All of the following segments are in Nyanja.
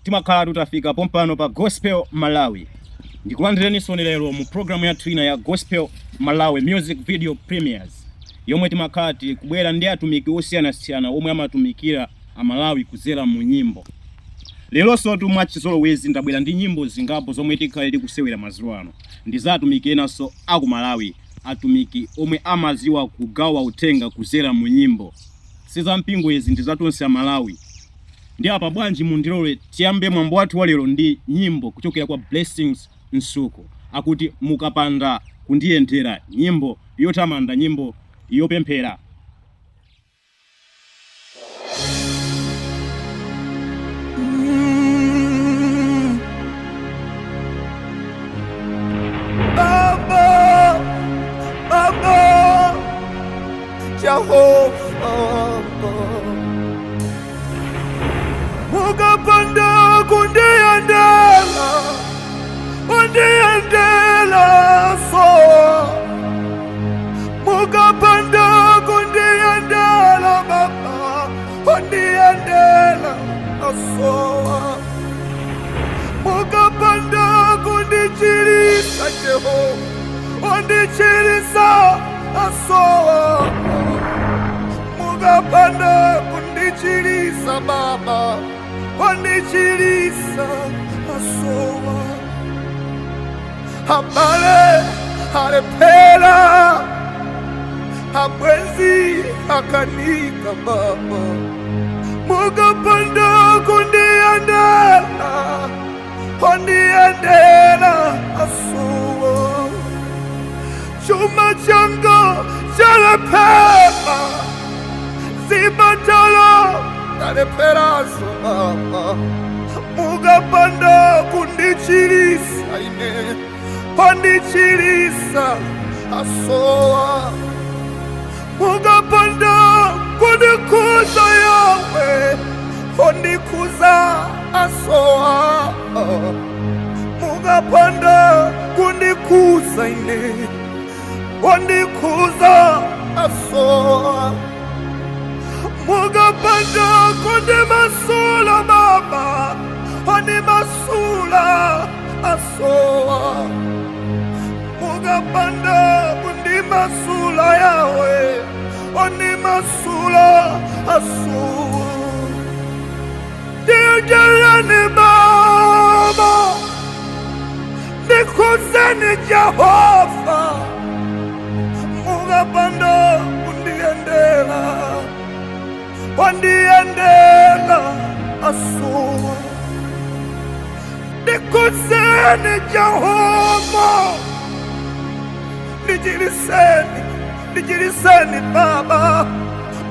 Timakhala tutafika pompano pa Gospel Malawi. Ndikulandireninso lero mu programu yathu ina ya Gospel Malawi Music Video Premieres, yomwe timakhala tikubwera ndi atumiki osiyanasiyana omwe amatumikira Amalawi kuzera mu nyimbo. Leronso mwachizolowezi ndabwera ndi nyimbo zingapo zomwe tikhale tikusewera madzulo ano. Ndi za atumiki enanso aku Malawi, atumiki omwe amaziwa kugawa uthenga kuzera mu nyimbo. Si za mpingo izi, ndi za tonse Amalawi. Ndi apa bwanji mundilole tiyambe mwambo wathu wa lero ndi nyimbo kuchokera kwa Blessings Msuku, akuti "Mukapanda Kundiyendera", nyimbo yotamanda, nyimbo yopemphera. Baba, Baba, Jehovah. Mukapanda kundiyendela, kundiyendela so. Mukapanda kundiyendela, Baba, kundiyendela so. Mukapanda kundichilisa, Jehova, kundichilisa so. Mukapanda kundichilisa, Baba, kundichilisa asowa. Abale alephera, abwenzi akanika, Baba. Mukapanda kundiyendela, kundiyendela asowa. Chuma changa chalephera, zipatala talepheranso, Baba. Mukapanda kundichilisa ine, kundichilisa asowa. Mukapanda kundikhuza, Yawe, kundikhuza asowa. Mukapanda kundikhuza ine, kundikhuza asowa. Mukapanda kundimasula, Baba, kundimasula asowa. Mukapanda kundimasula, Yawe, kundimasula asowa. Ndiyendeleni, Baba, ndikhuzeni, Jehova. Mukapanda kundiyendela, kundiyendela asowa. Ndikhuzeni, Jehova, ndichiliseni, ndichiliseni, Baba.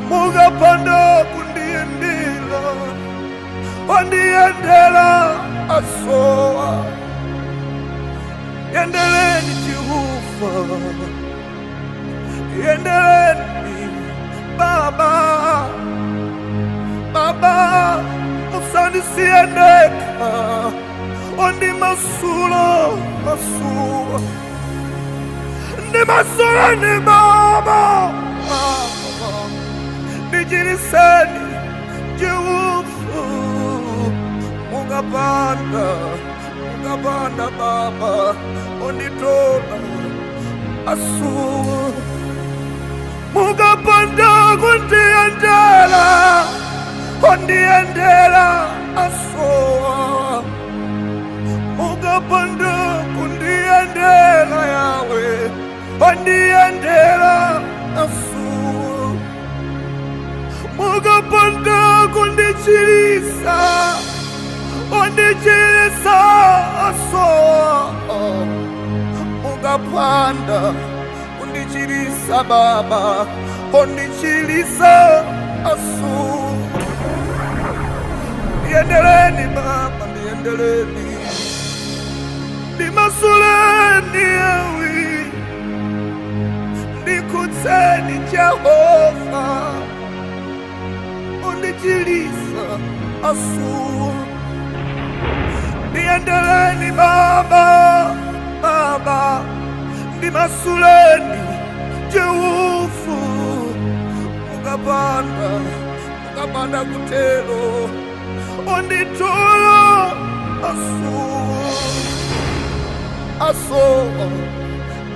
Mukapanda kundiyendela, kundiyendela asowa. Yendeleni, Jehova, yendeleni, Baba. Baba, musandisiye ndekha, ondimasula masuwa, ndimasuleni, Baba. Baba, ndichiliseni, Jehova. Mukapanda, mukapanda, Baba, onditola asuwa. Mukapanda kundiyendela, kundiyendela asowa. Mukapanda kundiyendela, Yawe, kundiyendela asuwa. Mukapanda kundichilisa, kundichilisa asowa. Mukapanda kundichilisa, Baba, kundichilisa asowa. Ndiyendeleni, Baba, ndiyendeleni, ndimasuleni ewi, ndikhudzeni, Jehova, undichilisa asuwa. Ndiyendeleni, Baba, Baba, ndimasuleni, Jehova. Mukapanda, mukapanda kutelo, onditola. Asowa, asowa,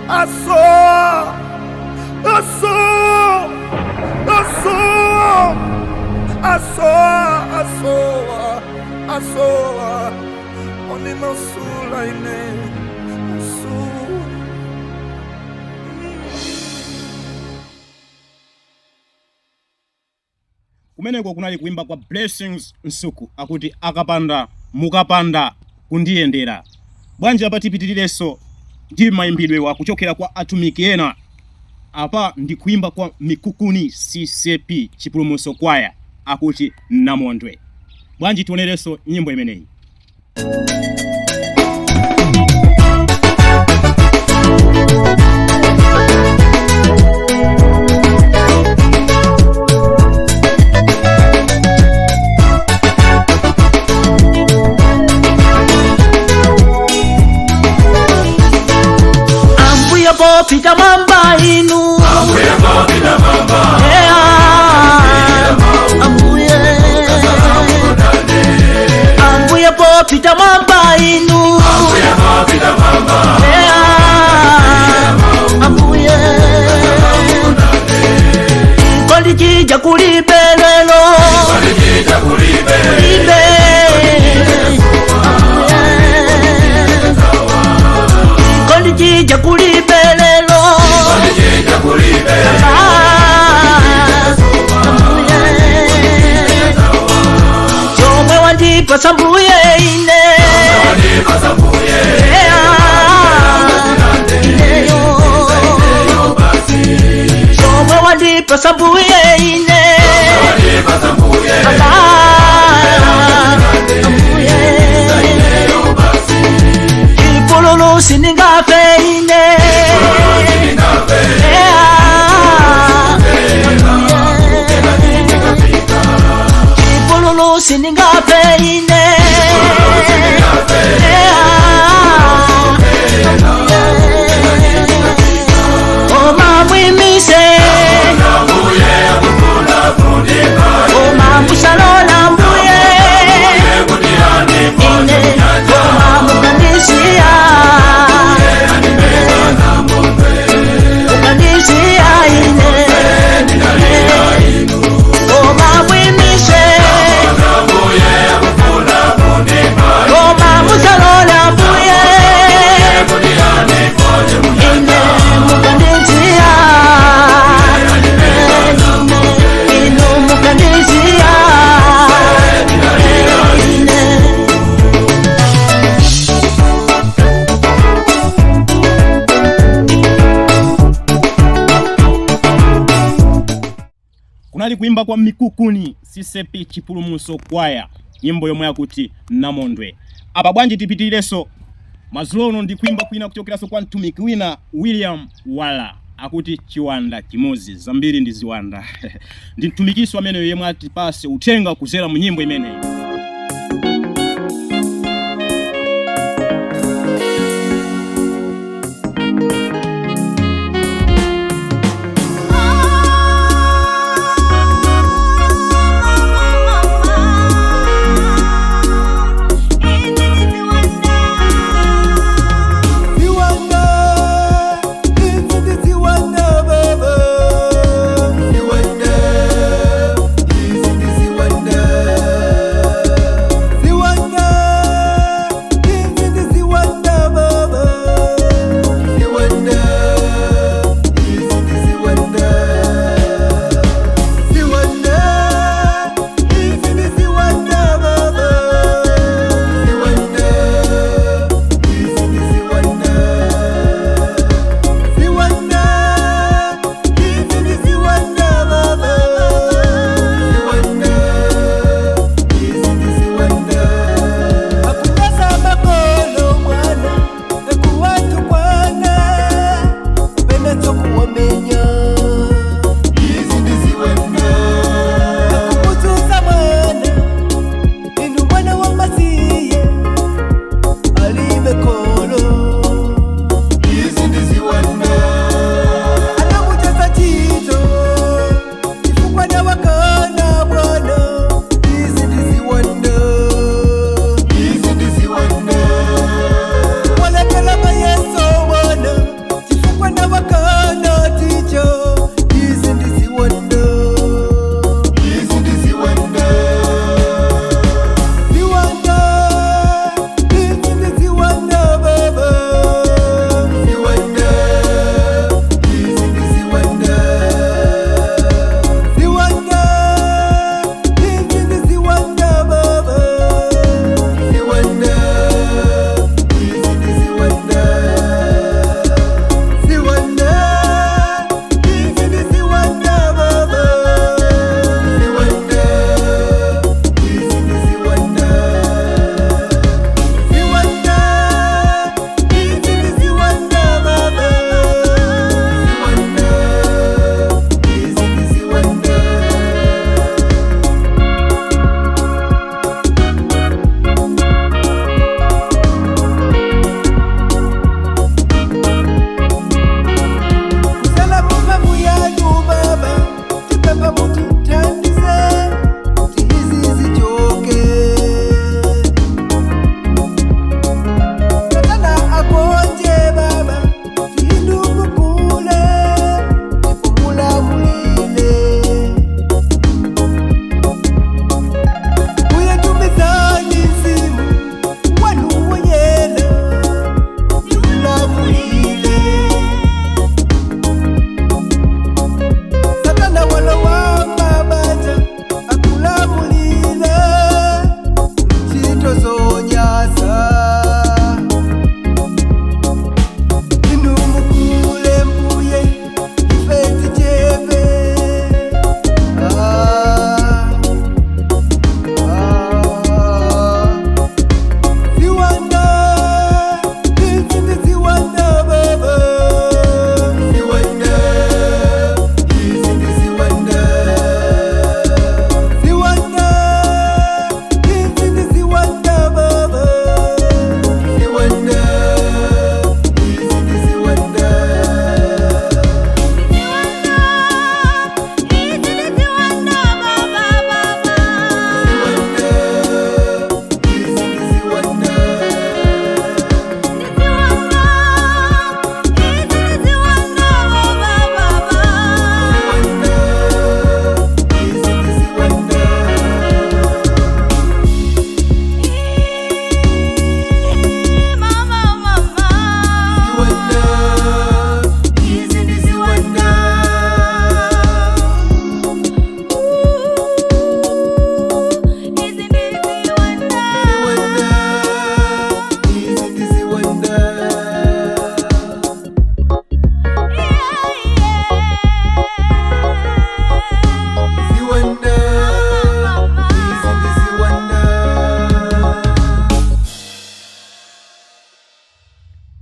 asowa, asowa, asowa, asowa, asowa, asowa, ondimasula ine, asowa. Kumeneko kunali kuimba kwa Blessings Msuku akuti akapanda mukapanda kundiyendera. Bwanji apa tipitirirenso ndi mayimbidwewa kuchokera kwa atumiki ena. Apa ndi kuimba kwa Mikukuni CCAP Chipulumutso Kwaya akuti Namondwe. Bwanji tionerenso nyimbo imeneyi. Ambuye popita mwamba inu, Yeah. Ambuye, Ambuye popita mwamba inu, Yeah. Ambuye chikondi chija kulibe lelo, kulibe. Chikondi chija kulibe lelo. Ah, Ambuye, chomwe wandipasa Mbuye ine. Yeah, ineyo. Chomwe wandipasa Mbuye ine. Ah, Ambuye, chipululu siningafe ine. Yeah, chipululu siningafe ine. Yeah, Oma mwimise, Oma musalola Mbuye ine, Oma mukandisiya, mukandisiya ine. Oma mwimise, Oma musalola Mbuye ine, mukandisiya inu, mukandisiya ine. Kunali kuimba kwa Mikukuni CCAP Chipulumutso Kwaya, nyimbo yomwe yakuti Namondwe. Apa bwanji tipitirirenso madzulo uno ndi kuimba kwina kuchokeranso kwa mtumiki wina William Wala akuti Chiwanda Chimodzi. Zambiri ndi ziwanda. Ndi mtumikiso ameneyo yemwe atipase uthenga kuzera mu nyimbo imeneyi. Ziwanda, izi ndi ziwanda baba. Ziwanda, izi ndi ziwanda.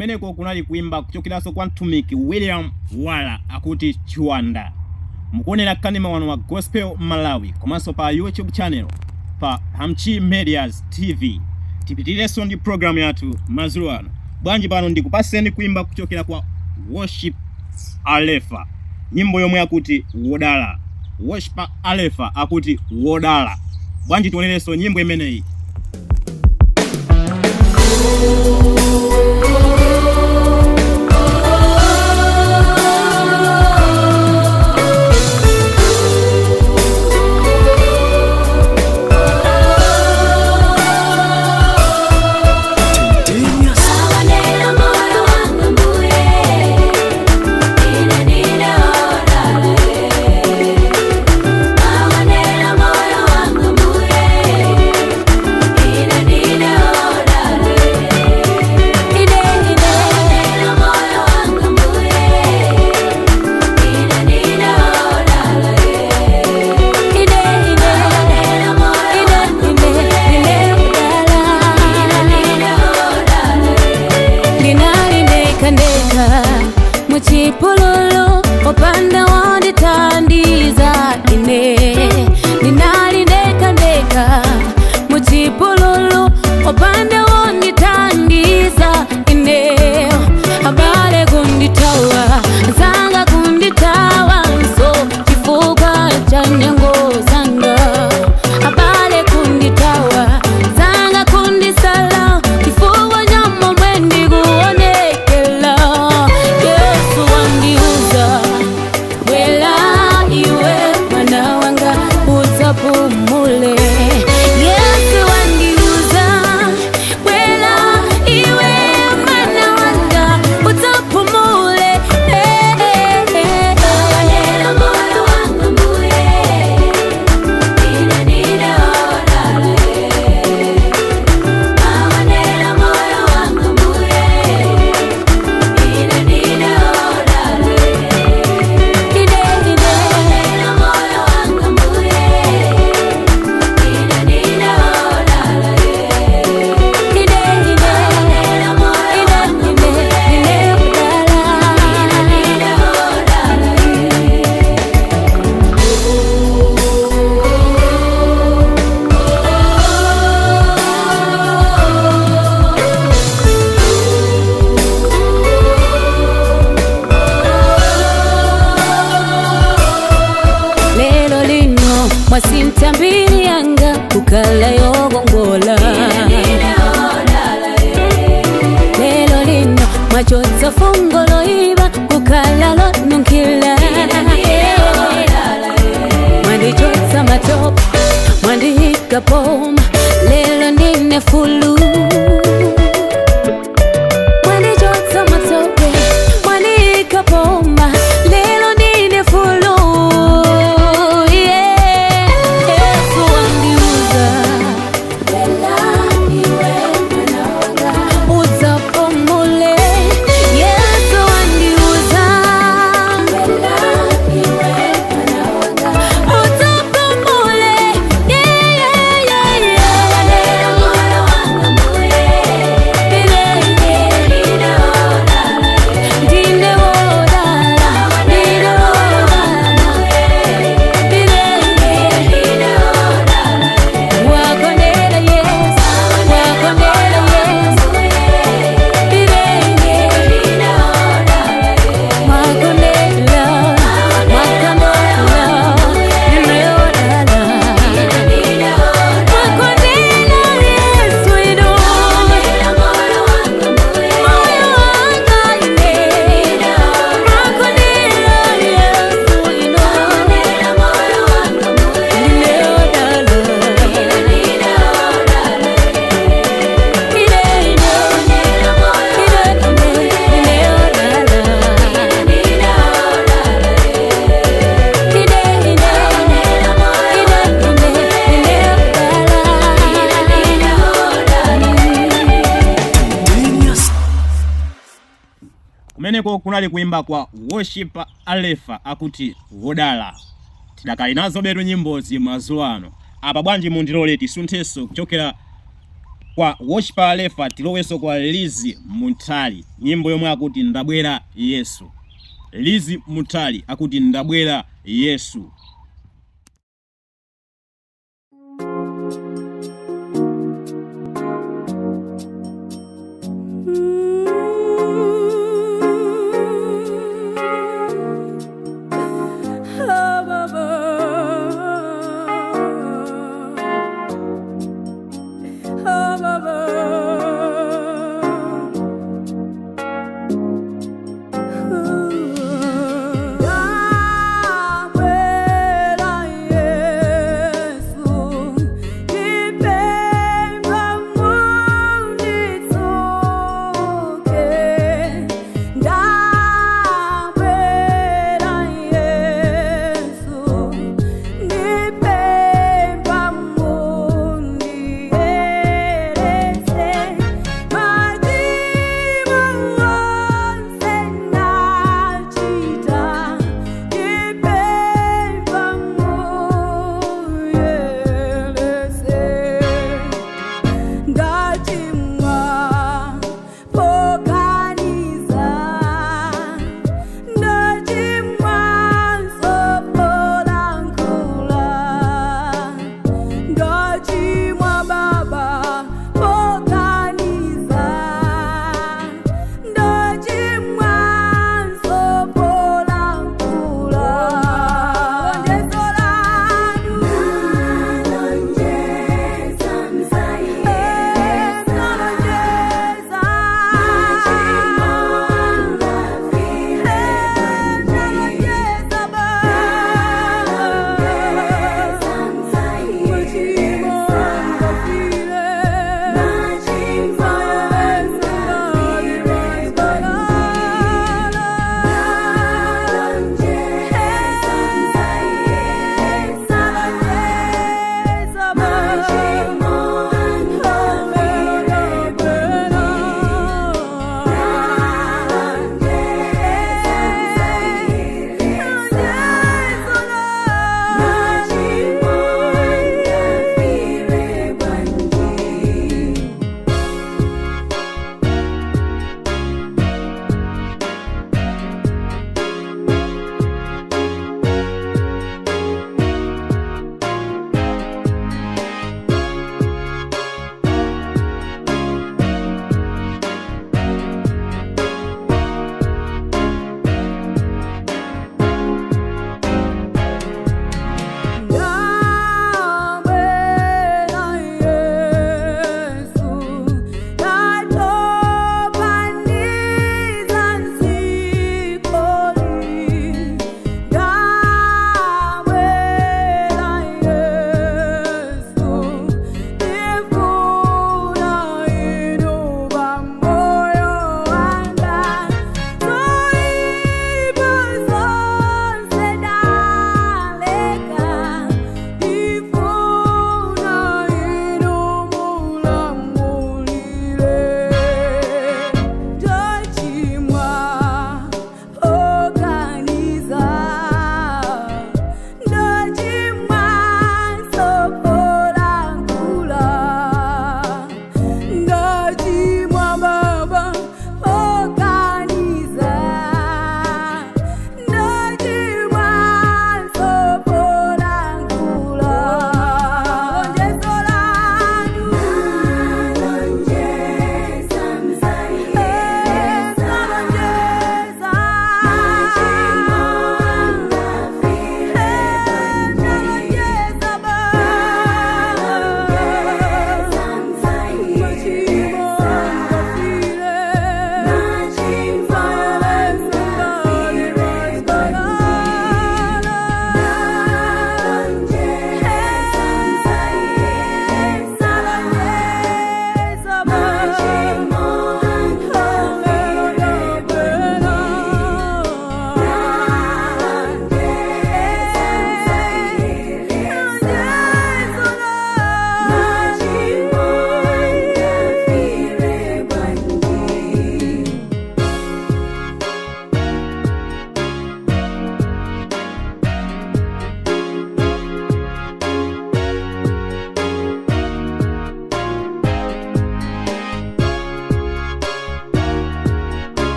Kumeneko kunali kuimba kuchokeranso kwa mtumiki William Wala akuti Chiwanda. Mukuonera kanema wanu wa Gospel Malawi komanso pa YouTube channel pa Hamchi Medias TV. Tipitirenso ndi programu yathu madzulo ano. Bwanji pano ndikupaseni kuimba kuchokera kwa Worship Alefa, nyimbo yomwe akuti Wodala. Worship Alefa akuti Wodala. Bwanji tionerenso nyimbo imeneyi. Awanela moyo wanga mbuye, ine ndine odala. Awanela moyo wanga mbuye, ine ndine odala. Ine ine awanela moyo wanga mbuye, ine ndine odala. Ine ine awanela moyo wanga mbuye, ine ndine odala. Ndinalindekandeka muchipululu opanda wanditandiza ine. Ndinalindekandeka muchipululu opanda wanditandiza ine. Abale kunditawa zanga kunditawa nso chifukwa cha nyengo zanga. Abale kunditawa zanga kundisala chifukwa nyama mwendi kuonekela. Yesu wandiuza wela iwe mwana wanga udzapumule. Yesu wandiuza wela iwe mwana wanga udzapumule. Eh, eh, eh. Awanela moyo wanga mbuye, ine ndine odala. Awanela moyo wanga mbuye, ine ndine odala. Ine, ine. Awanela moyo wanga mbuye, ine ndine odala. Ine, ine. Awanela moyo wanga mbuye, Ine, odala. ine ndine odala. Lelo lino mwasintambiri yanga kukala yogongola. Lelo lino mwachotsa fungolo iva kukala lonunkila. Mwandichotsa matope mwandiyika poma lelo ndine fulu. Mwandichotsa matope mwandiyika poma lelo ndine fulu. Yeah. Yesu wandiuza udzapumule. Yesu wandiuza udzapumule. Yeah, yeah, yeah, yeah. Ndine wodala, ndine wodala. Wakondela Yesu, wakondela Yesu. Wakondela, wakondela, ndine wodala. Wakondela Yesu ino. Moyo wanga ine. Wakondela Yesu ino. Ndine wodala. Kumeneko kunali kuimba kwa Worship Alefa akuti Wodala. Tidakali nazo betu nyimbozi madzulo ano. Apa bwanji mundilole tisunthenso kuchokera Kwa Worshiper Alefa tilowenso kwa Lizzy Munthali, nyimbo yomwe akuti Ndabwera Yesu. Lizzy Munthali akuti Ndabwera Yesu. Ndabwera Yesu, ndipemba munitsuke. Ndabwera Yesu, ndipemba muniyeretse.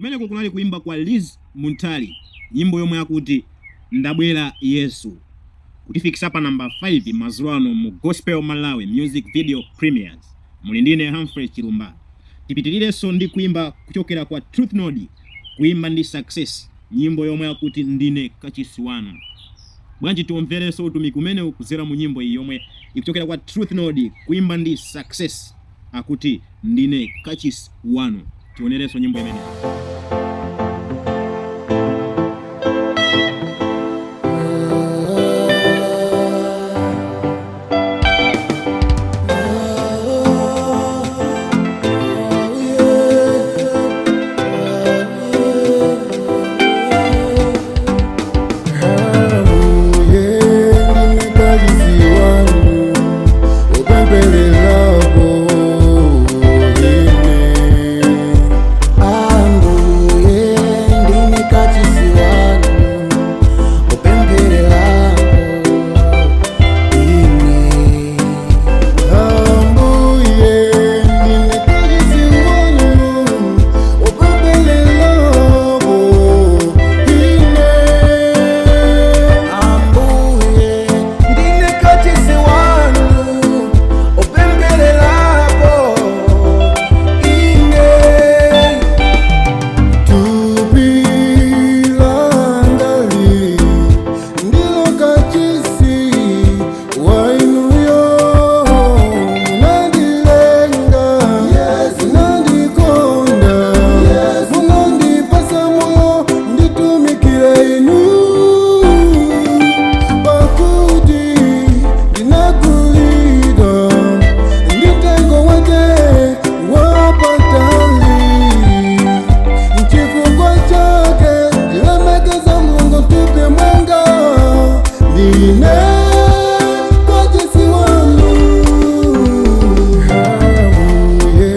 Kumeneko kunali kuimba kwa Liz Muntali, nyimbo yomwe akuti Ndabwera Yesu, kutifikisa pa namba 5 madzulo ano mu Gospel Malawi Music Video Premieres. Muli ndine Humphrey Chilumba. Tipitirirenso ndi kuimba kuchokera kwa Truth Nodi, kuimba ndi Success, nyimbo yomwe akuti Ndine Kachisi Wanu. Bwanji tiomverenso utumiki umenewu kudzera mu nyimbo iyi yomwe ikuchokera kwa Truth Nodi, kuimba ndi Success, akuti Ndine Kachisi Wanu. Tionerenso nyimbo imeneyi. Ambuye ndine kachisi wanu upemphererapo ine. Ambuye ndine kachisi wanu upemphererapo ine. Ambuye ndine kachisi wanu upemphererapo ine. Thupi langali ndilo kachisi wainuyo, munandilenga, munandikonda, munandipasa moyo nditumikire inu, pakuti ndinagulidwa ndi mtengo wake wapatali. Chifukwa chake ndilemekeza Mulungu mthupi mwanga, ndine kachisi wanu. Ambuye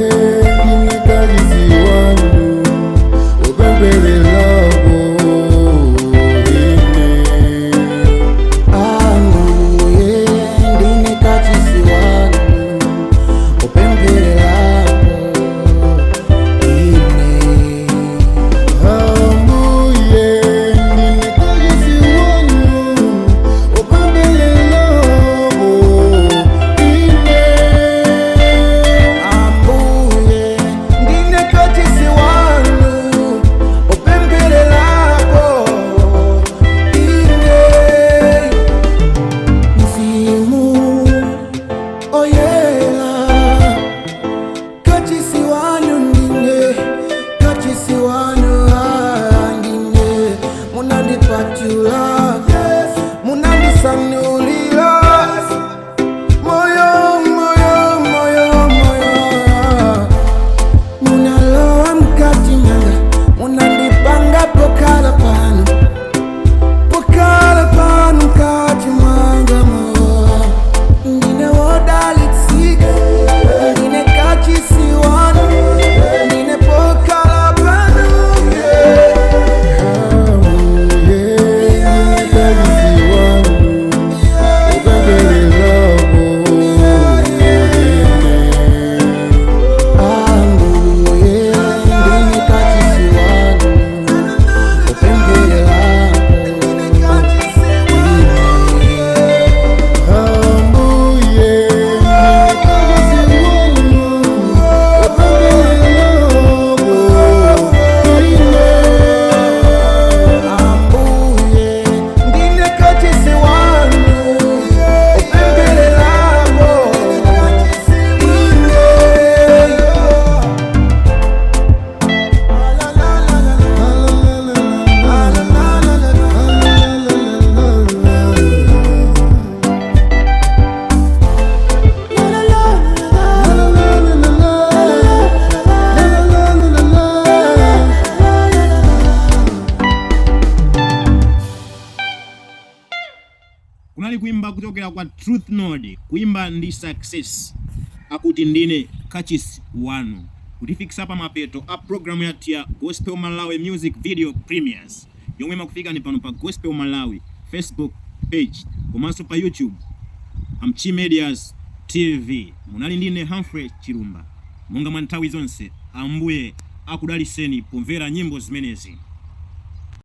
ndine kachisi wanu upemphererapo ine. Ambuye ndine kachisi wanu upemphererapo ine. Ambuye ndine kachisi wanu upemphererapo ine. Ambuye ndine kachisi wanu upemphererapo ine. Mzimu oyela kachisi wanu ndine, kachisi wanu ndine, munandipatula, munandisanulila moyo, moyo, moyo, moyo, munalowa mkati mwanga, munandipanga pokala pano, pokala pano mkati mwanga mo. Ndine wodalitsika, ndine kachisi wanu, ndine pokala pano, yeah. Ambuye ndine kachisi wanu upemphererapo ine. Ambuye ndine kachisi wanu upemphererapo. Ambuye ndine kachisi wanu upemphererapo ine. Ambuye ndine kachisi wanu upemphererapo ine. Kunali kuimba kuchokera kwa Truth Node, kuimba ndi Success, akuti Ndine Kachisi Wanu, kutifikisa pa mapeto a programu yathu ya Gospel Malawi Music Video Premieres yomwe imakufikani pano pa Gospel Malawi Facebook page komanso pa YouTube Amchi Medias TV. Munali ndine Humphrey Chilumba. Monga mwa nthawi zonse, Ambuye Akudaliseni pomvera nyimbo zimenezi.